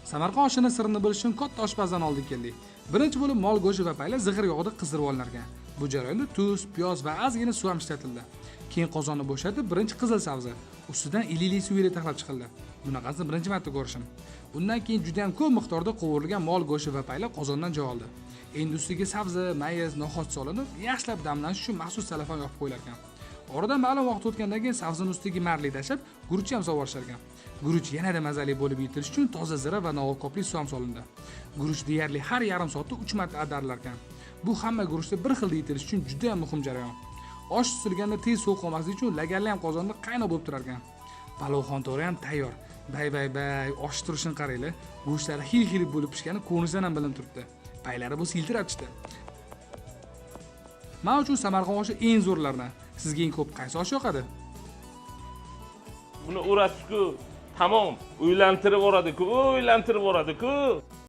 Samarqand oshini sirini bilish uchun katta oshpazdan oldik keldik. Birinchi bo'lib mol go'shti va payla zig'ir yog'ida qizdirib olinar ekan. Bu jarayonda tuz, piyoz va ozgina suv ham ishlatildi. Keyin qozonni bo'shatib, birinchi qizil sabzi, ustidan ilili suvili taxlab chiqildi. Bunaqasini birinchi marta ko'rishim. Undan keyin juda ham ko'p miqdorda qovurilgan mol go'shti va payla qozondan joy oldi. Endi ustiga sabzi, mayiz, no'xat solinib, yaxshilab damlanish uchun maxsus salafon yopib qo'yilar ekan. Oradan ma'lum vaqt o'tgandan keyin sabzini ustiga marli tashlab, guruch ham solib ekan. Guruch yanada mazali bo'lib yetilishi uchun toza zira va novokopli suv ham solindi. Guruch deyarli har yarim soatda 3 marta ag'darilar ekan. Bu hamma guruchda bir xilda yetilishi uchun juda ham muhim jarayon. Osh susilganda tez sovuq qolmasligi uchun laganli ham qozonda qaynoq bo'lib turar ekan. Palov xonto'ra ham tayyor. Bay bay bay, osh turishini qaranglar. Go'shtlari xil-xil bo'lib pishgani ko'rinishidan ham bilinib turibdi. Paylari bo'lsa yiltirab tushdi. Men uchun Samarqand oshi eng zo'rlaridan. Sizga eng ko'p qaysi osh yoqadi? Buni urasiz-ku, tamom, uylantirib yuboradi-ku, uylantirib yuboradi-ku.